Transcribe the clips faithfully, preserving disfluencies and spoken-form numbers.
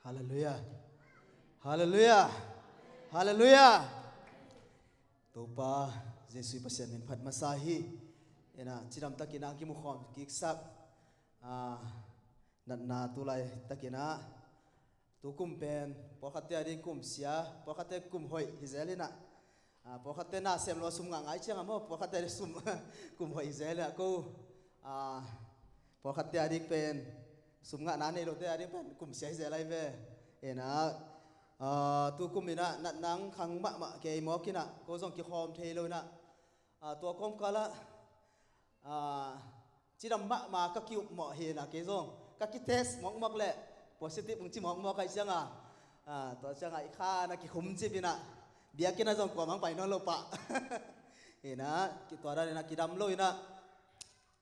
Halleluiah. Halleluiah. Halleluiah. Topa Jesuh Pasian min phat masa hi. Ina cidam takin a kimukhawm kiksak, ah, natna tulai takin a, tukum pen pawlkhatte a ding kum sia, pawlkhatte kum hoih hi zel ina, ah, pawlkhatte na sem lo sum ngah ngai ciang a maw, pawlkhatte sum kum hoih hi zel ina ko, ah, pawlkhatte a ding pen sum ngahna nei lote a ding pen kum sia hi zel ai ve. Ina, ah, tukum ina natna khang mahmah kei mawk ina ko zong kikhawm thei lo ina, ah, tua kawmkal ah, ah, cidam mahmah ka ki-upmawh hi ina kei zong ka kitest mawkmawk leh positive ung ci mawkmawk ai ciang a, ah, tua ciang a i kha na kikhum cip ina biakinn a zong kuamah painuam lo pah. Ina ki tua dan ina kidam lo ina,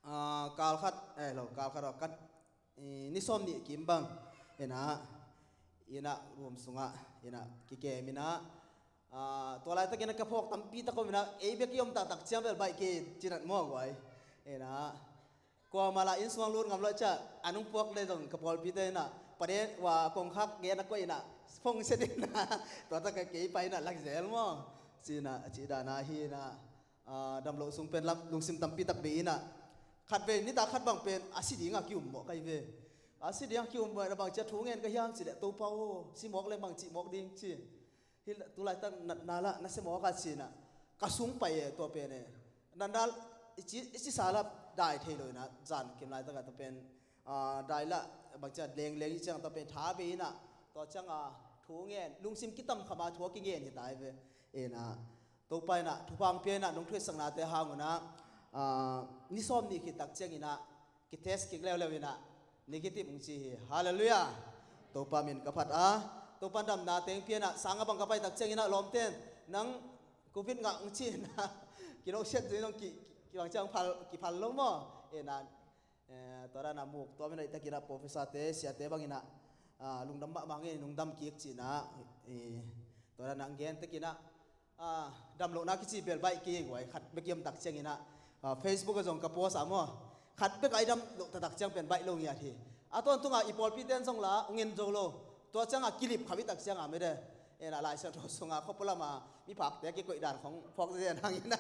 ah, kal khat, eh, lo, kal khat aw, kan, eh, ni sawm nih kim bang ina, ina room sungah ina kikem ina, ah, tua laitak ina ka phawk tampi tak om ina ei bek i om taktak ciang bel baih kei cinat maw guai. Ina kuamah lah inn sungah lut ngam lo cia, a nung puak le zong ka pawlpite ina paden wa kongkhak gen a koih ina phone set ina tua tak a kei pai ina lak zel maw. Cina a ci dana hi ina, ah, damloh sung pen lam lungsim tampi tak bei ina, khat vei nitak khat bang pen a si dinga ki-ummawh kai ve. A si dinga ki-ummawh na bang cia thu ngen ka hiam ci leh Topa aw, si mawk leng bang cih mawk ding ci. Hi tulaitak natna lah na sia mawk a cina ka sung pai e tua pen e. Natna i ci, i ci sa lah dai thei lo ina zan kim laitak a tua pen, ah, dai lah bang cia lengleng i ciang tua pen tha bei ina tua ciang a thu ngen lungsim kitam khama thu a kingen hi tai ve. Ina Topa ina thupha ong pia ina nong thuhetsaknate hang una, ah, ni sawm nih khit tak ciang ina kitest kik leuleu ina negative ong ci hi. Halleluiah. Topa min ka phat a, Topa damna teng pia ina sang a bang ka pai tak ciang ina lawmten nang covid ngah ong ci ina kinosiat zui nong ki, ki bang ciang phal, kiphal lo maw. Ina, eh, tua dana muk tua mina i tak ina professor te siate bang ina, ah, lungdam mahmah nge nong dam kik ci ina, eh, tua dana ang gen tak ina, ah, damlohna kici bel baih kei guai khat bek i om tak ciang ina, ah, Facebook a zong ka post a maw, khat bek a i damloh taktak ciang pen baih lo ngiat hi. A tawntunga i pawlpiten zong la ong en zo lo. Tua cianga kilip kham i tak cianga mede. Ena Lai Siangtho sunga khopulama miphakte a kikoih dan khong phawk zen hang ina.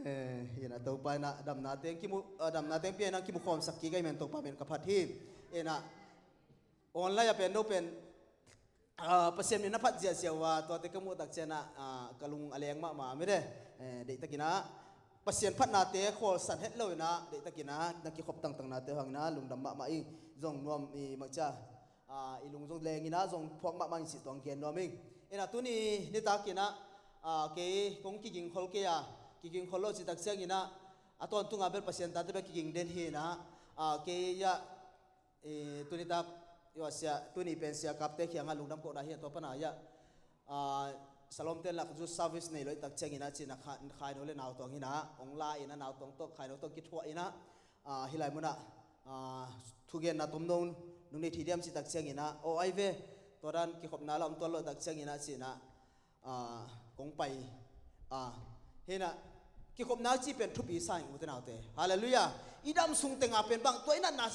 Eh, ina Topa ina damna teng kimu, ah, damna teng pia ina kimu khawmsak kik a i men Topa men ka phat hi. Ina online a pen no pen, ah, Pasian min a phat ziahziah uh a tuate ka muh tak ciana, ah, ka lung a leng mahmah mede. Eh, deihtakina Pasian phatnate khawlsan het lo ina deihtakina na kikhop tangtangnate hangina lungdam mahmah i zong nuam i mangcia, ah, i lung zong leng ina zong phuak mahmah in cih tuang gen nuam ing. Ina tuni nitakina, ah, kei kong kigingkhol kei a kigingkhol lo cih tak ciangina a tawntunga bel Pasian tate bel kiging den hi ina, ah, kei ia, eh, tuni tak, io, sia, tuni pen sia kapte kianga lungdam kohna hi a tua pana ia, ah, Salomte lak zu service nei lo i tak ciangina cina kha-, khaino le nautuang ina ong la ina nautuang tawh khaino tawh kithuah ina, ah, hilai muna, ah, thugenna tomno nung nei thei diam cih tak ciangina aw ai ve, tua dan kikhopna la om tuan lo tak ciangina cina, ah, kong pai, ah, hina kikhopna cih pen thupi sa ing ute naute. Halleluiah. I dam sung tenga pen bang tua i natna,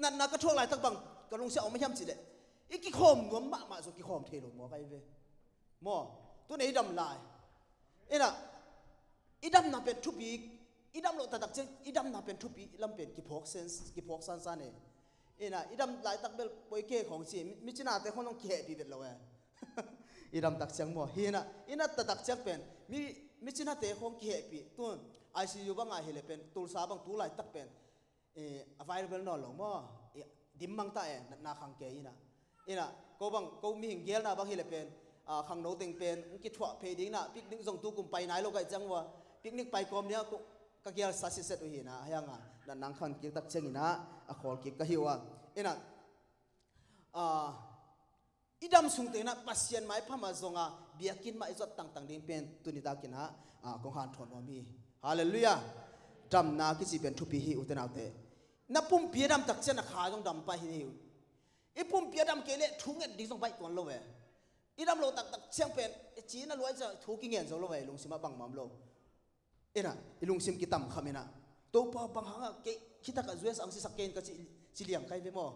natna ka thuak laitak bang ka lungsia om hiam cih leh i kikhawm nuam mahmah zong kikhawm thei lo maw kai ve. Maw, tuna i dam lai. Ina, i damna pen thupi, i dam loh taktak ciang, i damna pen thupi, i lam pen kiphawk sen, kiphawk sansan e. Ina, i dam laitak bel poi ke khong ci, mi, mi cinate khong nong kihehpih vet lo e. I dam tak ciang maw, hi ina, i nat taktak ciang pen, mi, mi cinate khong kihehpih, tun, I C U banga hi le pen, tulsa bang tu laitak pen, eh, available nawn lo maw? Eh, dim mang ta e, natna khang kei ina. Ina, ko bang, ko mihing gelna bang hi le pen, ah, khangno teng pen, ong kithuah phei ding ina, picnic zong tu kum pai nai lo kai ciang ua, picnic pai kawm nia, ko, ka gelsa siset uh hi ina, hianga, natna khang kik tak ciang ina, a khawl kik ka hi ua. Ina, ah, i dam sung tengna Pasian mai phama zonga biakinn mah i zot tangtang ding pen tuni takina, ah, kong hanthawn nuam hi. Halleluiah. Damna kici pen thupi hi ute naute. Na pumpi a dam tak ciang na kha zong dam pai hi ni uh. I pumpi a dam kei le thu nget ding zong baih tuan lo e. I dam lo taktak ciang pen i ci na luai ciang thu kingen zo lo e, lungsim a bangmam lo. Ina, i lungsim kitam kham ina. Topa bang hanga kei, khitaka U S ang sisak kei in ka ci, ci liang kai ve maw?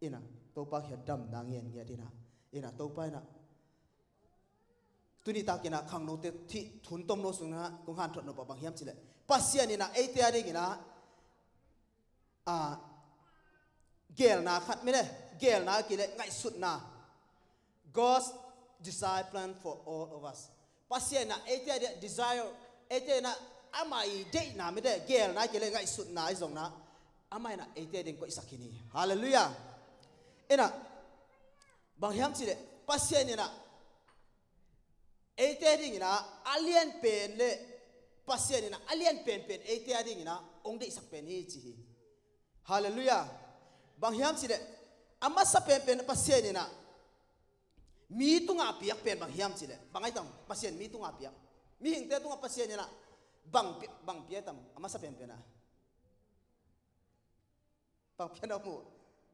Ina, Topa kiang damna ngen ngiat ina, ina, Topa ina, tuni takin ah khangnote thih thuntom no sungah kong hanthot nop ah bang hiam cileh, Pasian ina eite a dingin ah, ah, geelna khat mine, geelna kileh ngaihsutna. God's desire plan for all of us. Pasian ina eite a dingin desire, eite ina ama i deihna mite, geelna kileh ngaihsutna i zongna, ama ina eite a dingin koihsak hi ni. Halleluiah. Ina, bang hiam cileh, Pasian ina eite dingin ah a lianpen le, Pasian ina a lianpenpen eite a dingin ah hong deihsak pen hi ci hi. Halleluiah. Bang hiam cileh, a masa penpen Pasian ina mi tungah piak pen bang hiam cileh, bang ai tam, Pasian mi tungah piak, mihingte tungah Pasian ina bang pi-, bang piak tam, a masa penpen ah. Pangpian a mu.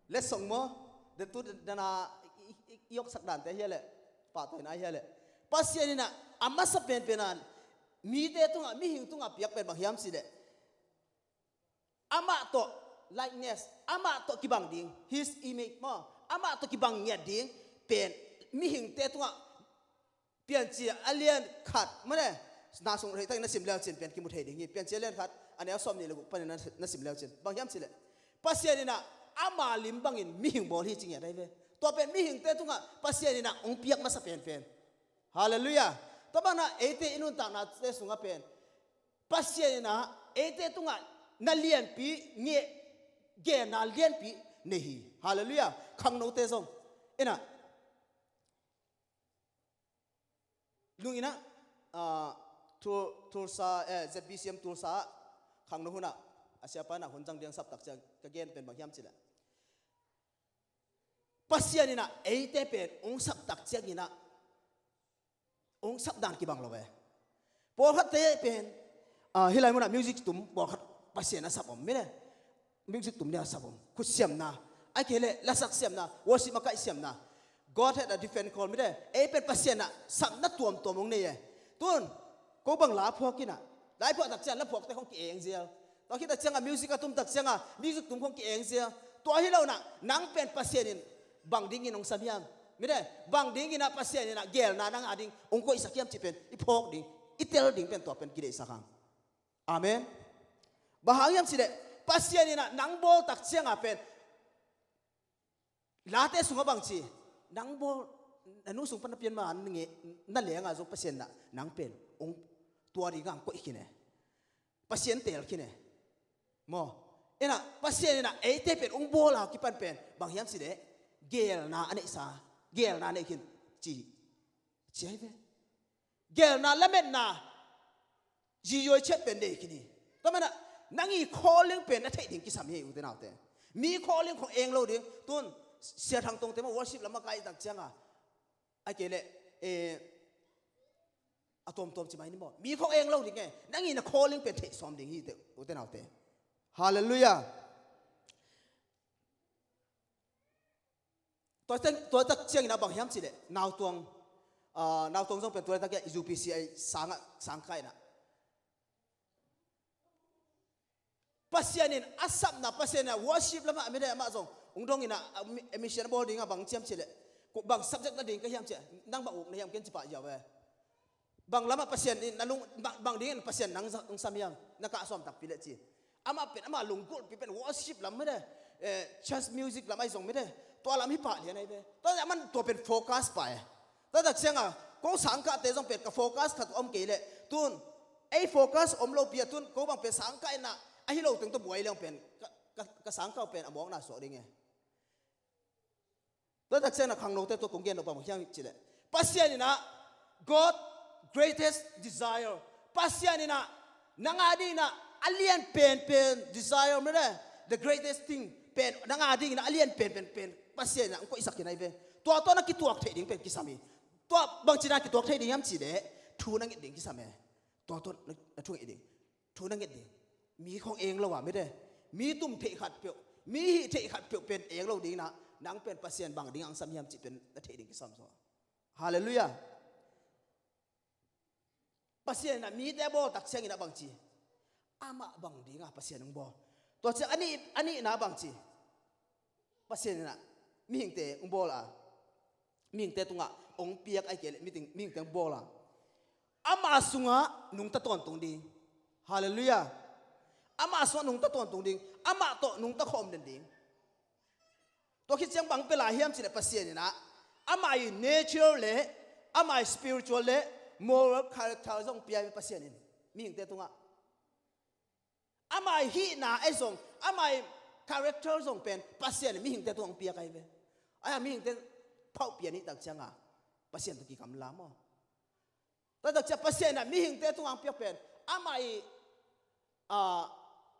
Letsong maw? Den tu dana i, i, i, i oksak dante hia leh, pahtawina hia leh, Pasian ina a masa penpen a mite tungah, mihing tungah piak pen bang hiam cileh, amah tawh likeness, amah tawh kibang ding, his image maw, amah tawh kibang ngiat ding pen mihingte tungah Piancil a lian khat mane, na sung rei takin na sim leucin pen kimu thei ding hi. Piancil a lian khat a neu sawm nih le guk panin na, na sim leucin bang hiam cileh, Pasian ina ama lim bangin mihing bawl hi ci ngiat ai ve. Tua pen mihingte tungah Pasian ina hong piak masa penpen. Halleluiah. Tua bangna eite i nuntaknate sungah pen Pasian ina eite tungah na lianpi nge, geelna lianpi nei hi. Halleluiah. Khangnote zong ina Lungina, ah, Tul-, Tulsa, eh, Z B C M Tulsa ah khangno hunah a siapa ina hun zang ding saptak ciang ka gen pen bang hiam cileh, Pasian ina eite pen hong saptak ciang ina hong sapdan kibang lo ve. Pawlkhatte pen, ah, hih lai munah music tum pawlkhat Pasian a sap om mine. Music tum nia sap om, khutsiamna, a kei leh lasak siamna, worship makaih siamna. God had a different call mite. Ei pen Pasian a sapna tuamtuam hong nei e. Tun ko bang la phuak ina, la phuak tak ciang la phuakte khong ki-eng zial. Tua khit tak cianga music a tum tak cianga music tum khong ki-eng zial. Tua hi lo ina nang pen Pasian in bang dingin hong sam hiam? Mite, bang dingin ah Pasian ina geelna nang a ding hong koihsak hiam cih pen i phawk ding, i tel ding pen tua pen kideihsak hang. Amen. Bang hang hiam cileh, Pasian ina nang bawl tak cianga pen late sungah bang ci, nang bawl, na nu sung pan na pian ma nge, na lenga zong Pasian ina nang pen hong tua ding hong koih khin e. Pasian teel khin e. Maw? Ina Pasian ina eite pen hong bawl a kipan pen bang hiam cileh, geelna a neihsa, geelna nei khin ci, ci ai ve. Geelna lametna zizuai ciat pen nei khin hi. Tua mana nang i calling pen na theih ding kisam hi ute naute. Mi calling khong eng lo ding. Tun Sia Thang Tongte maw worship lam a kai tak cianga, a kei leh, eh, a tuamtuam ci mai ni maw, mi khong eng lo ding e. Nang i na calling pen theih sawm ding hi ute naute. Halleluiah. Tua tak, tua tak ciangin a bang hiam cileh, nautuang, ah, nautuang zong pen tua tak i U P C I sangah, sangkah ina Pasian in a sapna, Pasian in a worship lamah a mite amah zong hong dong ina, a mi-, a mission a bawl dinga bang ciam cileh, bang subject na ding ka hiam cileh, nang bang uk na hiam ken ci pah ziau e. Bang lamah Pasian in na lung, bang, bang dingin Pasian nang za-, nang sam hiam, na kah sawm takpi leh ci. Amah pen, amah lunggulhpi pen worship lam mite, eh, church music lam ahi zong mite. Tua lam hi pah lian ahi ve. Tua aman tua pen focus pah e. Tua tak cianga kong sangkahte zong pen ka focus khat om kei leh. Tun ei focus om lopi a tun ko bang pen sangkah ina ahi lo teng tua buai leng pen ka, ka, ka sangkah pen a mawkna suak ding e. Tua tak ciangin a khangnote tua kong gen lo bang hiam cileh, Pasian ina God greatest desire, Pasian ina nang a ding ina a lian penpen desire mene, the greatest thing pen nang a ding ina a lian penpen pen Pasian ina hong koihsak khin ahi ve. Tua tua na kituak theih ding pen kisam hi. Tua bangci na kituak theih ding hiam cileh, thu na nget ding kisam e. Tua tua na, na thu nget ding. Thu na nget ding. Mi khong eng lo a mite, mi tum theih khat peuh, mi hih theih khat peuh pen eng lo ding ina, nang pen Pasian bang ding ang sam hiam cih pen na theih ding kisam zaw. Halleluiah. Pasian ina mite bawl tak ciangin a bang ci, amah bang dinga Pasian hong bawl. Tua ciang a nih, a nihna bang ci, Pasian ina mihingte hong bawl a, mihingte tungah hong piak ahih kei leh mihing, mihingte hong bawl a, ama sungah nungta tawntung ding. Halleluiah. Ama sungah nungta tawntung ding. Amah tawh nungta khawm den ding. Tua khit ciang bang pia lai hiam cih leh Pasian in ah ama ii nature le ama ii spiritual le moral character zong pia hi Pasian in mihingte tungah. Ama ii hihna ahi zong, ama ii character zong pen Pasian in mihingte tungah hong piak ahi ve. Ahi a mihingte phauh pia nih tak cianga Pasian tawh kikham la maw? Tua tak ciang Pasian in ah mihingte tungah hong piak pen ama ii, ah,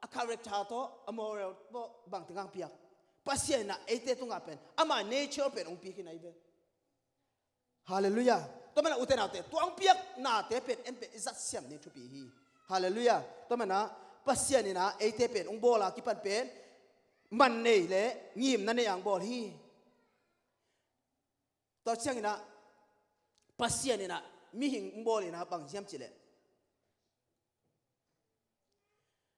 a character tawh, a moral tawh bangte hong piak? Pasian in ah eite tungah pen ama nature pen hong piak hi na hi ve. Halleluiah. Tua manin ah ute naute, tua hong piaknate pen en pen i zat siam ding thupi hi. Halleluiah. Tua manin ah Pasian in ah eite pen hong bawl a kipan pen man nei le ngimna nei a hong bawl hi. Tua ciangin ah Pasian in ah mihing hong bawl in ah bang hiam cih leh,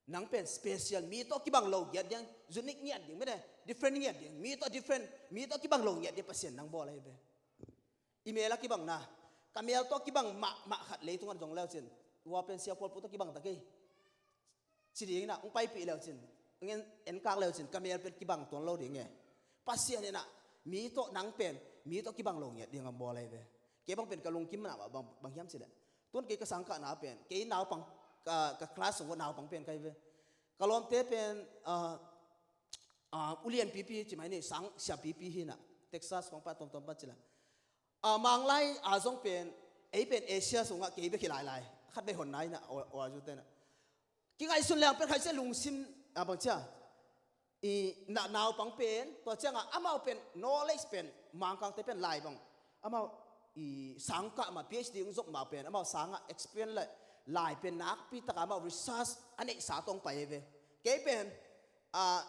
nang pen special, mi tawh kibang lo ngiat ding, unique ngiat ding, mene, different ngiat ding, mi tawh different, mi tawh kibang lo ngiat ding Pasian in hong bawl ahi ve. I mel a kibang na, ka mel tawh kibang mahmah khat leitungah zong leu cin, ua pen Sia Khual Pu tawh kibang ta kei ci ding in ah, hong paipih leu cin, hong en, enkak leu cin, ka mel pen kibang tuan lo ding e. Pasian in ah mi tawh, nang pen mi tawh kibang lo ngiat ding a hong bawl ahi ve. Kei bang pen ka lungkim na bang, bang hiam cih leh, tun kei ka sangkahna pen, kei naupang, ka, ka class sung naupang pen ka hi ve. Ka lawmte pen, ah, ah, ulian pipi ci mai ni, sang sia pipi hi na, Texas kong pa tomtom pan ci la. Ah, Manglai a zong pen, ei pen Asia sungah kei bek hi lailai, khat bek hon nai na, o, o a zute na. Kingaihsun leng pen khai sia lungsim, ah, bang cia, i na, naupang pen, tua ciangah amau pen knowledge pen, Mangkangte pen lai bang, amau i sangkah mah, P H D hong zop mah pen, amau sangah experience le lai pen nakpi takah amau research a neihsa tawh hong pai ve. Kei pen, ah,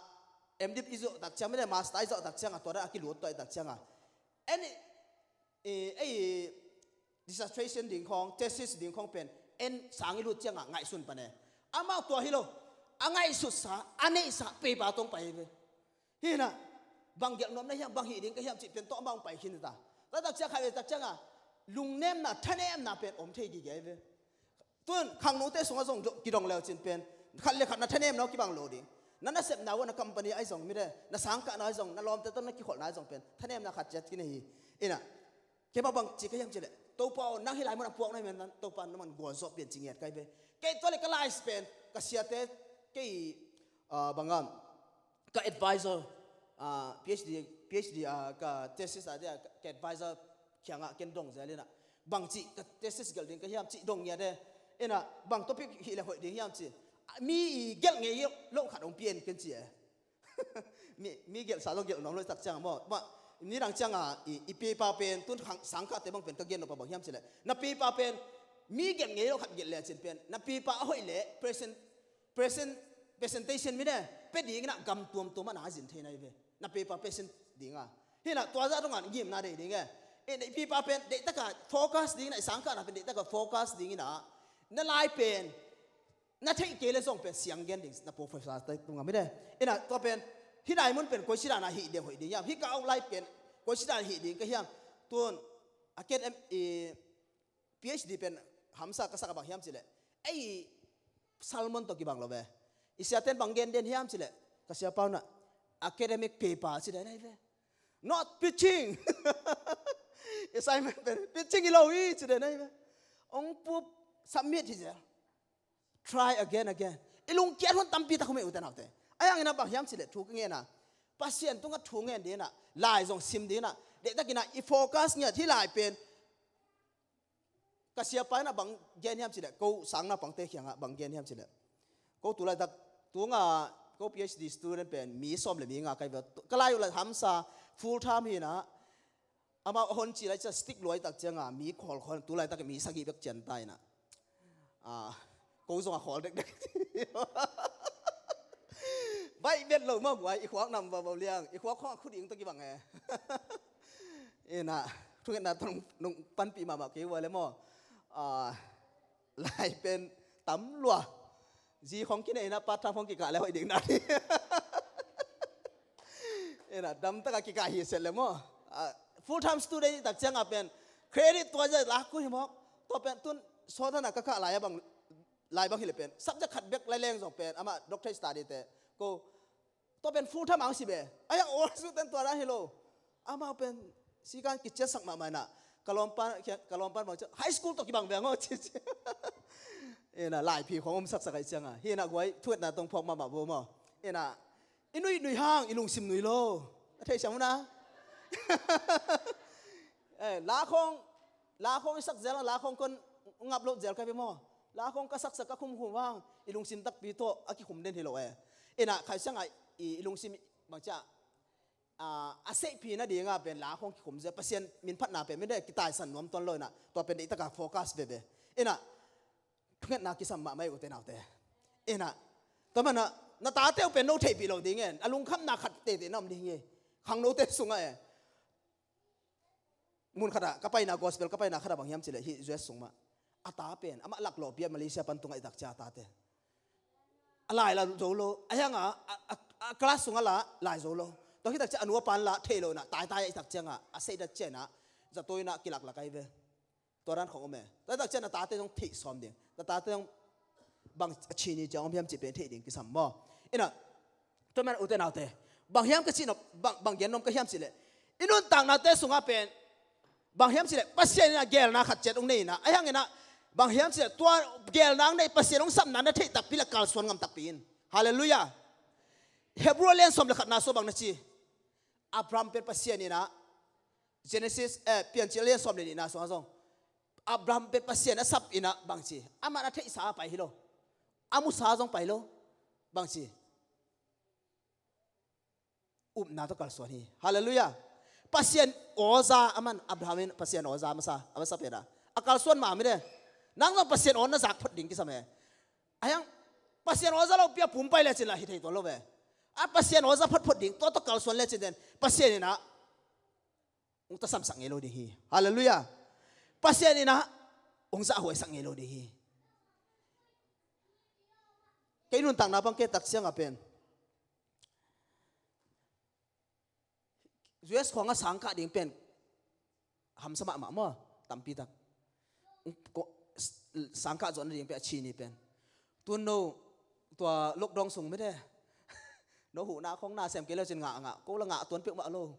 M.Div i zawh tak ciang, mene, master i zawh tak ciangah, tua dan a kilut tua i tak ciangah, en i, ei dissertation ding khawng, thesis ding khawng pen en sang i lut ciangah ngaihsun pan e. Amau tua hi lo, a ngaihsutsa, a neihsa paper tawh hong pai ve. Hi na, bang gelh nuam na hiam, bang hih ding ka hiam cih pen tawh amau hong pai khin ta. Tua tak ciang khai ve tak ciangah lungnemna, thanemna pen om thei gige ve. Tun khangnote sungah zong do-, kidong leu cin pen, khat le khat na thanemna uh kibang lo ding. Na nasepna uh, na company ahi zong, mide, na sangkahna ahi zong, na lawmte tawh na kikholhna ahi zong pen thanemna khat ciat kinei hi. Ina, keimah bang ci ka hiam cih leh, Topa aw, nang hih lai mun a puak na hi man, Topa na man gualzawh pian ci ngiat ka hi ve. Kei tua le ka lai pen, ka siate, kei, ah, bangam, ka advisor, ah, P H D, P H D, ah, ka thesis a dia, ka advisor kiangah ken dong zel ina, bang ci ka thesis gelh ding ka hiam ci dong ngiat e. Ina, bang topic hih le hoih ding hiam ci. Mi i gelh ngei lo khat hong pia in ken ci e. Mi, mi gelhsa lo gelh nuam lo i tak ciang maw. Ma, nidang ciangah i, i paper pen, tun khang, sangkahte bang pen ka gen nop a bang hiam cih leh, na paper pen mi gelh ngei lo khat gelh le cin pen, na paper a hoih leh present, present, presentation, mide, pia ding ina gam tuamtuam a na zin thei na hi ve. Na paper present ding a. Hi na, tua zah dongah ngimna deih ding e. Ina, i paper pen deih takah focus ding ina, i sangkahna pen deih takah focus ding ina, na lai pen na theih kei le zong pen siang gen ding na professorte tungah, mide. Ina, tua pen hih lai mun pen koici dan a hih ding hoih ding hiam, hih ka outline pen koici dan a hih ding ka hiam. Tun academic, i, P H D pen hamsa ka sak a bang hiam cih leh, ei, sermon tawh kibang lo ve. I siaten bang gen den hiam cih leh, ka siapa un ah academic paper ci den ahi ve. Not preaching. Assignment pen preaching hi lo hi ci den ahi ve. Hong pup, submit hi zel. Try again, again. I lungkiat hun tampi tak om hi, ute naute. Ahi hangin ah bang hiam cih leh thu ka ngen a, Pasian tungah thu ngen ding ina, lai zong sim ding ina, deihtakin ah i focus ngiat, hih lai pen ka siapa in ah bang gen hiam cih leh, ko sang naupangte kiangah bang gen hiam cih leh, ko tu laitak, tu nga, ko P H D student pen mi sawm le mi nga ka hi ve. Ka lai uh leh hamsa, full time hi ina, amau a hon ci lai ciang stick luai tak ciangah mi khawl khawl, tu laitak mi sagih bek cian ta ina. Ah, ko zong a khawl dekdek. Baih bet lo mah buai, i khuak nam vavau liang, i khuak khawng a khut ing tawh kibang e. Ina, thungetna tawh nong, nong panpih mahmah kei ua le maw. Ah, lai pen tam lua. Zi khawng kinei ina, part time khawng kikah le hoih ding na. Ina, damtak a kikah hi set le maw. Ah, full time student i tak ciangah pen credit tua zia lak kul hi mawk. Tua pen tun sawt hana ka kah lai a bang, lai bang hi le pen subject khat bek lai leng zong pen amah doctorate study te ko. Tua pen full time ang si be. Ai ang all student tua dan hi lo. Amau pen sikan kiciatsak mahmah ina. Ka lawmpa, ka lawmpa bang ciah high school tawh kibang be ang aw ci ci. Ina, laiphi khong om saksak ai cianga. Hi ina guai thuetna tong phuak mahmah bo maw. Ina, i nuih nuih hang, i lungsim nuih lo. A thei siam una. Eh, la khong, la khong i sak zel, la khong kon ngap lo zel ka pe maw. La khong ka saksak ka khumkhum hang, i lungsim takpi tawh a kikhum den hi lo eh. Ina, khai sianga i, i lungsim bang ciah, ah, a seihpih nadinga pen la khong kikhum zel, Pasian min phatna pen min de kitaisan nuam tuan lo ina, tua pen de itaka focus bebe. Ina, thungetna kisam mahmah i ute naute. Ina, tua mana, na tate uh pen no theihpih lo ding en, a lungkhamna khat tete na om ding hi. Khangnote sunga e. Mun khata, ka paina gospel, ka paina khata bang hiam cile, hi U S sung mah. A ta pen, amah laklawhpi a Malaysia pan tunga i tak cia a tate. A lai la zo lo, a hianga, a, a, a class sunga la, lai zo lo. Tua hi tak cia a nua pan la, thei lo na, tai tai i tak cianga, a sei dat ciana, zato ina kilaklak ai ve. Tua dan khong om e. Tua tak cian na tate zong theih sawm ding. Na tate zong bang a chini ciang om hiam cih pen theih ding kisam maw. Ina, tua man ute naute. Bang hiam ka cih nop, bang, bang gen nom ka hiam cih leh. I nuntaknate sungah pen. Bang hiam cih leh, Pasian ina gelna khat ciat ong nei ina. Ai hang ina, bang hiam cih leh, tua gelna ong nei Pasian ong sapna na theih takpi le kalsuan ngam takpi in. Halleluiah. Hebrew lian sawm le khatna sua bang na ci. Abraham pen Pasian ina, Genesis, eh, Piancil lian sawm le nihna sungah zong. Abraham pen Pasian a sap ina bangci. Amah na theihsa a pai hi lo. A musa zong pai lo. Bangci. Upna tawh kalsuan hi. Halleluiah. Pasian aw za aman Abraham in Pasian aw za masa. A masa pena. A kalsuan ma mi de. Nang zong Pasian aw na zak phot ding kisam e. A hiang Pasian aw za lo pia pum pai le cin la hi thei tuan lo ve. A Pasian aw za phot phot ding. Tua tawh kalsuan le cin den. Pasian ina. Ung tasamsak ngei lo ding hi. Halleluiah. Pasian ina ung zahhuaisak ngei lo ding hi. Kei nuntakna bang kei tak siangah pen U S khuangah sangkah ding pen hamsa mahmah maw, tampi tak. Ko-, sangkah zawhna ding pen a chini pen. Tun no, tua lockdown sung mete. No huhna khong na sem kei lo cin ngah ngah. Ko la ngah tuan pek mah lo.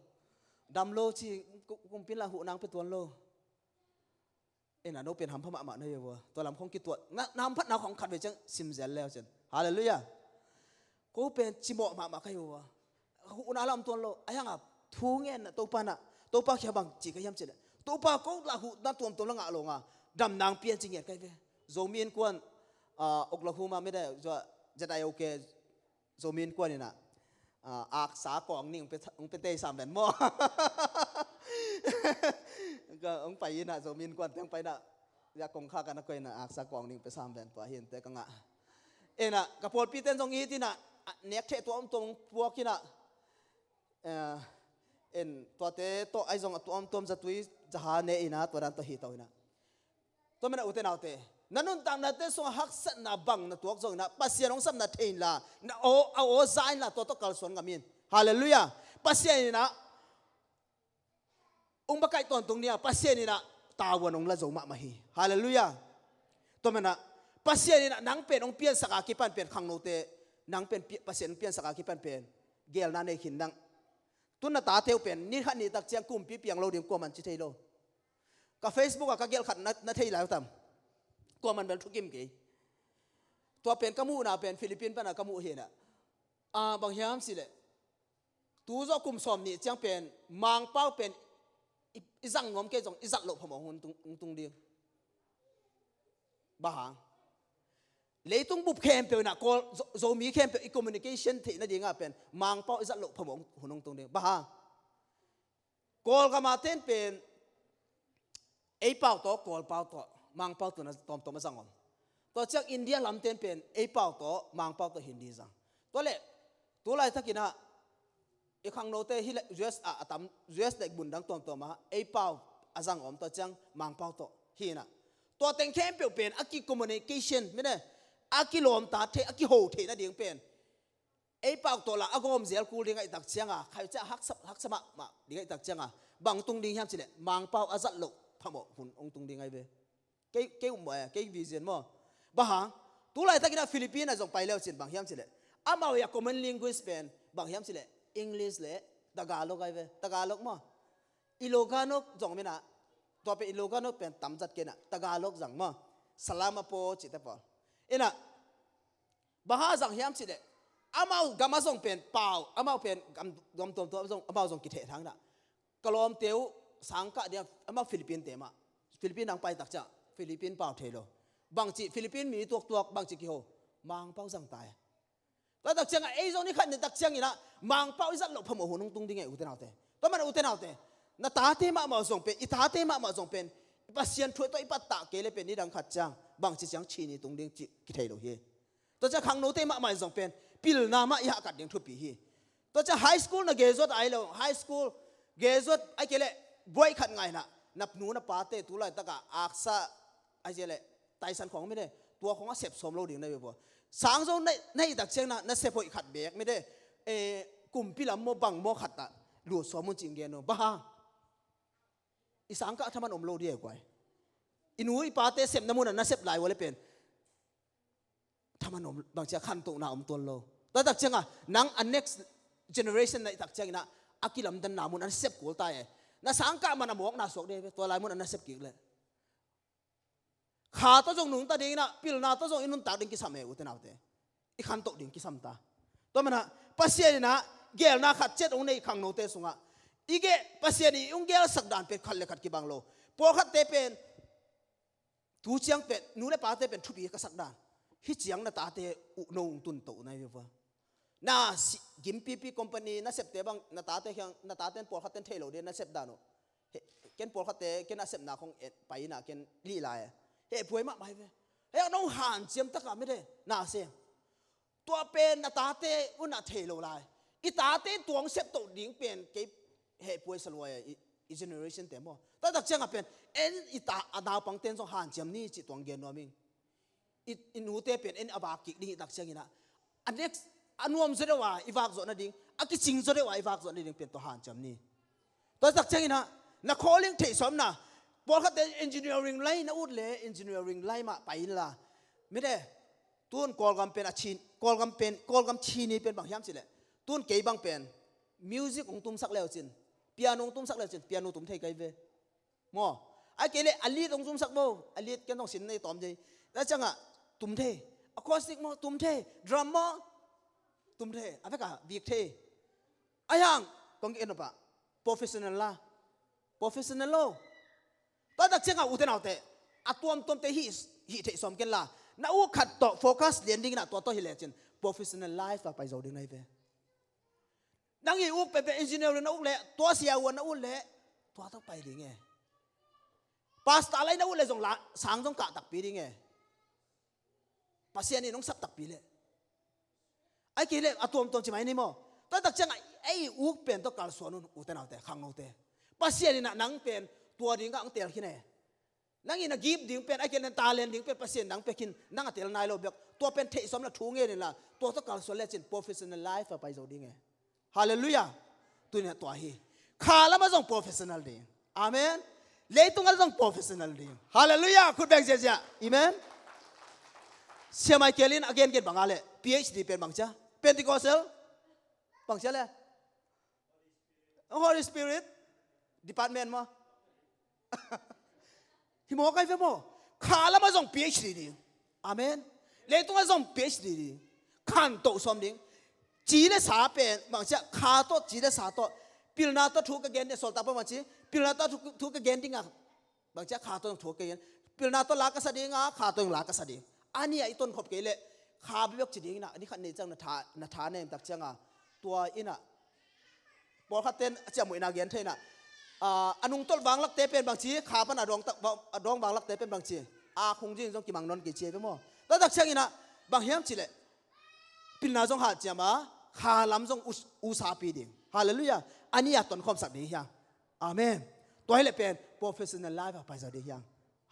Dam lo ci, ku-, kumpin la huhna ang pe tuan lo. Ina no pen hampha mahmah na hi ua. Tua lam khong kituat. Na, na hamphatna khong khat ve ciang sim zel leu cin. Halleluiah. Ko pen cimawh mahmah ka hi ua. Huhna lam tuan lo. A hiangah thu ngen na Topa na. Topa khia bang ci ka hiam cin. Topa ko la huhna tuamtuam la ngah lo nga. Damna ang pian ci ngiat ka hi ve. Zomi innkuan, ah, Oklahoma mete, zua, Z I O K, Zomi innkuan ina, ah, aksa kawng ning ong pe, ong pe tei sam ven maw. Ka, ong pai ina Zomi innkuan teng pai ina. Ya kong kha ka na ko ina aksa kawng ning pe sam ven tua hi inte ka ngah. Ina, ka pawlpi ten zong i hit ina, ah, nek theh tua om tuam puak ina. Eh, en, tuate tawh ai zong a tuamtuam zatui, zaha ne ina, tua dan tawh hi to ina. Tua mena ute naute. Na nuntaknate sungah haksatna bang na tuak zong ina, Pasian hong sapna thei inla, na aw, a aw za inla, tua tawh kalsuan ngam in. Halleluiah. Pasian ina, ung bakaih tawntung nia, Pasian ina, tavuan hong la zo mahmah hi. Halleluiah. Tua mena, Pasian ina, nang pen hong piansak a kipan pen khangnote, nang pen pi-, Pasian hong piansak a kipan pen, gelna nei khin nang. Tun na tate uh pen, ni khat ni tak ciang kumpi piang lo ding kuaman ci thei lo. Ka Facebook ah ka gelh khat na, na thei lai uh tam. Kuaman bel thukim kei. Tua pen ka muhna pen, Philippine pana ka muh hi na. Ah, bang hiam si le. Tu zawh kum sawm nih ciang pen, Mangpau pen, i, i zang nuam kei zong, i zat loh phamawh hun tung, tung ding. Bang hang. Leitung bup khempeuh ina Kawl, Zo-, Zomi khempeuh i communication theih nadinga pen Mangpau i zat loh phamawh hun hong tung ding. Bang hang. Kawlgama ten pen ei pau tawh, Kawl pau tawh, Mangpau tawh na tawmtawm a zang om. Tua ciang India lam ten pen ei pau tawh, Mangpau tawh Hindi zang. Tua le, tu laitak ina, i khangnote hi le U S a, a tam, U S le mun dang tuamtuam a, ei pau a zang om, tua ciang Mangpau tawh hi ina. Tua teng khempeuh pen, a ki communication, mene, a ki lawmta thei, a ki ho thei nading pen. ei pau tawh la a gawm zel kul ding ahih tak cianga, khai ciah haksa, haksa mahmah ding ahih tak cianga, bang tung ding hiam cileh, Mangpau a zat loh phamawh hun hong tung ding ahi ve. Kei, kei um maw, kei vision maw. Bang hang, tu laitakin ah Philippine ah zong pai leu cin bang hiam cileh, amau a common language pen bang hiam cileh, English le Tagalog ahi ve, Tagalog maw. Ilogano zong minah, tua pen Ilogano pen tamzat kei nah, Tagalog zang maw. Salama po cihte pawl. Inah, bang hang zang hiam cileh, amau gam a zong pen pau, amau pen gam, gam tuamtuam zong, amau zong kitheh thang nah. Ka lawmte uh sangkah dia, amau Philippine te mah. Philippine nang pai tak ciah, Philippine pau thei lo. Bangci Philippine mi tuaktuak, bangci kiho, Mangpau zang tai. Tua tak ciangah ei zong ni khat ni tak cianginah Mangpau i zat loh phamawh hun hong tung ding e, ute naute. Tua mana ute naute, na tate mahmah zong pen, i tate mahmah zong pen, Pasian thu tawh i pattah kei le pen nidang khat ciang bangci ciang chin i tung ding cih kithei lo hi. Tua ciang khangnote mahmah in zong pen pilna mah i hahkat ding thupi hi. Tua ciang high school na graduate ai lo, high school graduate ai kei leh buai khat ngainah, na nu na pate tu laitakah aksa ai kei leh taisan khawng mite, tua khawng a sep sawm lo ding na hi ve pua. Sang zo na, na hih tak ciang na, na sep hoih khat beek mite, eh, kumpi lam maw bang maw khat ah lut sawm un cih gen uh. Bang hang? I sangkah thaman om lo ding e guai. I nu i pate sepna munah na sep lai ua le pen thaman om, bangcia khantohna om tuan lo. Tua tak ciangah nang a next generation na hih tak cianginah a kilamdanna mun a na sep kul ta e. Na sangkah man a mawkna suak ding e, tua lai mun a na sep kik leh. Kha tawh zong nungta dinginah pilna tawh zong i nuntak ding kisam e, ute naute. I khantoh ding kisam ta. Tua manah Pasian inah gelna khat ciat hong nei khangnote sungah, i geh Pasian i hong gelsak dan pen khat le khat kibang lo. Pawlkhatte pen tu ciang pen nu le pate pen thupi ka sak dan. Hih ciang na tate uh no hong tuntoh na hi ve pua. Na si, gimpipi company na septe bang, na tate khiang, na taten pawlkhatten thei lo ding na sep dan uh. He, ken pawlkhatte, ken a sepna khong et pai inah ken lih lai a. Hehphuai mahmah hi ve. Hei, nong hanciam takah mite, na sem. Tua pen na tate unah thei lo lai. I tate tuang sep toh ding pen kei hehphuai sa luai a, i, i generation te maw. Tua tak ciangah pen, en i ta, a naupangten zong hanciam ni cih tuang gen nuam ing. I, i nute pen en a vak kik ding hih tak cianginah, a next, a nuam zaw deuh a i vak zawh nading, a kicing zaw deuh a i vak zawh nading pen tua hanciam ni. Tua tak cianginah, na calling theih sawmna, pawlkhatte engineering line na ut le engineering line mah pai inla. Mite, tun Kawlgam pen a Chin, Kawlgam pen, Kawlgam Chin i pen bang hiam cileh, tun kei bang pen music hong tumsak leu cin, piano hong tumsak leu cin, piano tum thei kai ve. Maw? Ai kei le a lead hong tumsak bo, a lead ken hong sin nei tawm thei. Tua ciangah tum thei. Acoustic maw, tum thei. Drum maw, tum thei. A vekah vik thei. Ai hang kong en uh pah, professional la. Professional lo. Tua tak ciangah ute naute, a tuamtuamte hih, hih theih sawm kenla. Na uk khat tawh focus lian dinginah tua tawh hi lecin professional life ah pai zo ding na hi ve. Nang i uk penpen engineering na uk leh, tua sia uh na ut leh, tua tawh pai ding e. Pastor lai na ut leh zong la, sang zong kah takpi ding e. Pasian in hong sap takpi leh. Ai kei leh a tuamtuam ci mai ni maw. Tua tak ciangah ei uk pen tawh kalsuan un, ute naute, khangnote. Pasian inah nang pen tua dingah hong tel khin e. Nang in a gift ding pen, a kelen talent ding pen Pasian nang pia khin, nang a tel nai lo bek. Tua pen theih sawm la thu ngen inla, tua tawh kalsuan lecin professional life ah pai zo ding e. Halleluiah. Tuni a tua hi. Kha lamah zong professional ding. Amen. Leitungah zong professional ding. Halleluiah. Khut beng ziahziah. Amen. Sia Michael in a gengen bangah leh PhD pen bangcia, Pentecostal bangcia le Holy Spirit department maw? Hi maw kai ve maw? Kha lamah zong PhD ding. Amen. Leitungah zong PhD ding. Khantoh sawm ding. Ci le sa pen bangcia, kha tawh, ci le sa tawh. Pilna tawh thu ka gen ding, sawltak pa bangci, pilna tawh thu, thu ka gen dingah bangcia kha tawh zong thu ka gen. Pilna tawh la ka sa dingah, kha tawh zong la ka sa ding. A nih ah i tonkhop kei leh kha bebek ci dinginah, a ni khat nei ciang na tha, na tha nem tak ciangah, tua inah pawlkhat ten a ciammuh inah gen thei inah, a, a nungtolh vanglakte pen bangci, kha pan a dawng tak, a dawng vanglakte pen bangci, a khung ding zong kimang nawn kei ci hi ve maw? Tua tak cianginah bang hiam cileh, pilna zong hanciam a, kha lam zong us-, usapi ding. Halleluiah. A nih ah tonkhawmsak ding hiam? Amen. Tua hileh pen professional life ah pai zo ding hiam?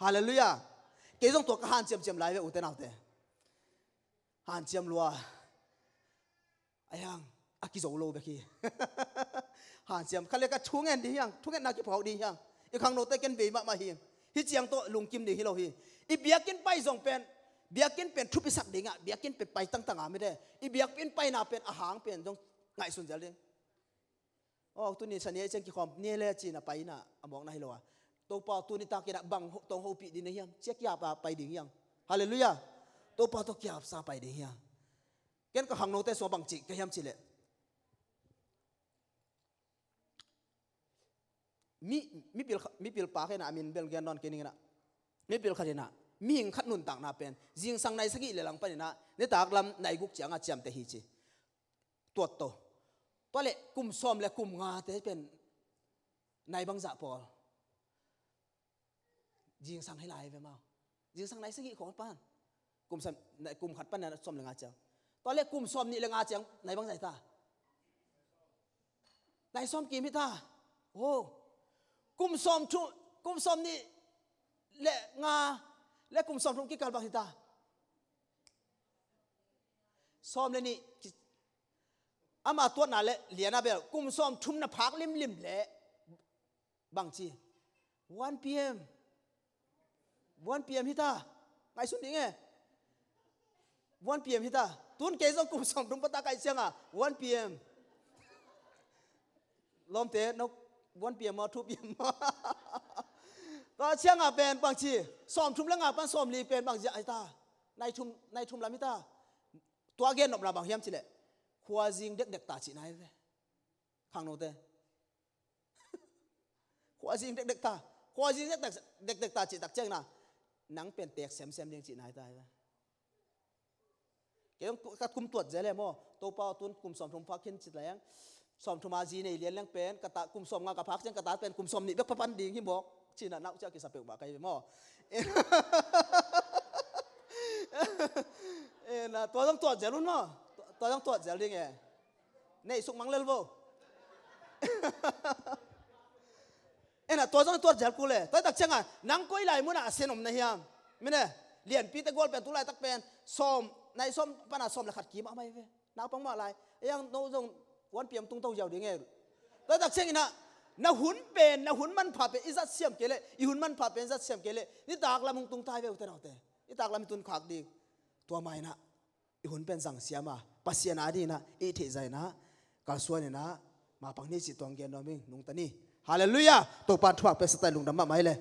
Halleluiah. Kei zong tua ka hanciamciam lai ve, ute naute. Hanciam lua. Ahi hang a kizo lo bek hi. Hanciam khat le khat thungen ding hi hang, thungetna kiphawk ding hi hang. I khangnote ken bei mahmah hi. Hih ciang tawh lungkim ding hi lo hi. I biakinn pai zong pen, biakinn pen thupisak dingah, biakinn pen pai tangtang a mite, i biakinn paina pen a hang pen zong ngaihsun zel ding. Aw, tuni Sania i ciang kikhawm ni le ci-in a pai in a mawkna hi lo a. Topa, tuni takin a bang tawh hong hopih ding na hiam? Ci-a kiap a pai ding hi hang. Halleluiah. Topa tawh kiapsa pai ding hi hang. Ken ka khangnote sungah bang ci ka hiam cih leh, mi, mipil kha-, mipil pa khat in a, a min bel gen nawn kei ning in a, mipil khat in a, mihing khat nuntakna pen zingsang nai sagih le lang panin a, nitak lam nai guk ciangah ciamteh hi ci. Tuat to. Tua leh kum sawm le kum ngate pen nai bangzah pawl? Zingsang hi lai ve maw. Zingsang nai sagih khawng pan. Kum sawm, nai, kum khat pan nai sawm le nga ciang. Tua leh kum sawm nih le nga ciang nai bangzah hi ta? Nai sawm kim hi ta. Oh. Kum sawm thu, kum sawm nih le nga le kum sawm thum kikal bang hi ta? Sawm le nih ki-, ama tuatna le liana bel kum sawm thum na phak limlim le bang ci? One P M. One P M hi ta. Ngaihsun ding e. One P M hi ta. Tun kei zong kum sawm thum pata kai cianga one P M. Lawmte, no, one P M maw, two P M maw? Tua cianga pen bang ci? Sawm thum le nga pan sawm li pen bang zia hi ta? Nai thum, nai thum lam hi ta. Tua gen nopna bang hiam cih leh, khuazing dekdek ta cihna hi ve. Khangnote. Khuazing dekdek ta. Khuazing dekdek, dekdek ta cih tak ciangin a, nang pen teek semsem ding cihna hi ta hi ve. Kei zong ka kum tuat zel e maw. Topa, tun kum sawm thum phak khin ci leng, sawm thum a zi nei lian leng pen, ka ta kum sawm nga ka phak ciang ka ta pen kum sawm nih bek papan ding hi mawk, ci-in a nau ciah kisa peuhmah ka hi ve maw. E na, tua zong tuat zel un maw. Tua, tua zong tuat zel ding e. Nei suk mang lel vo. E na, tua zong tuat zel kul e. Tua hi tak cianga, nang koi lai munah a sen om na hiam? Mine, lianpite gual pen tu laitak pen sawm, nai sawm pana sawm le khat kim a mai ve. Naupang mah lai. E ang no zong one P M tung to ziau ding e. Tua hi tak ciangin a, na hun pen, na hun manpha pen i zat siam kei leh, i hun manpha pen zat siam kei leh, nitak lam hong tung ta hi ve ute naute. Nitak lam i tun khak ding. Tua mah in a, i hun pen zang siam a, Pasian a dingin a i theih zah in a, kalsuan in a, mapang ni cih tuang gen nuam ing, nungta ni. Halleluiah. Topa in thuak pia sa ta, lungdam mahmah hi leh.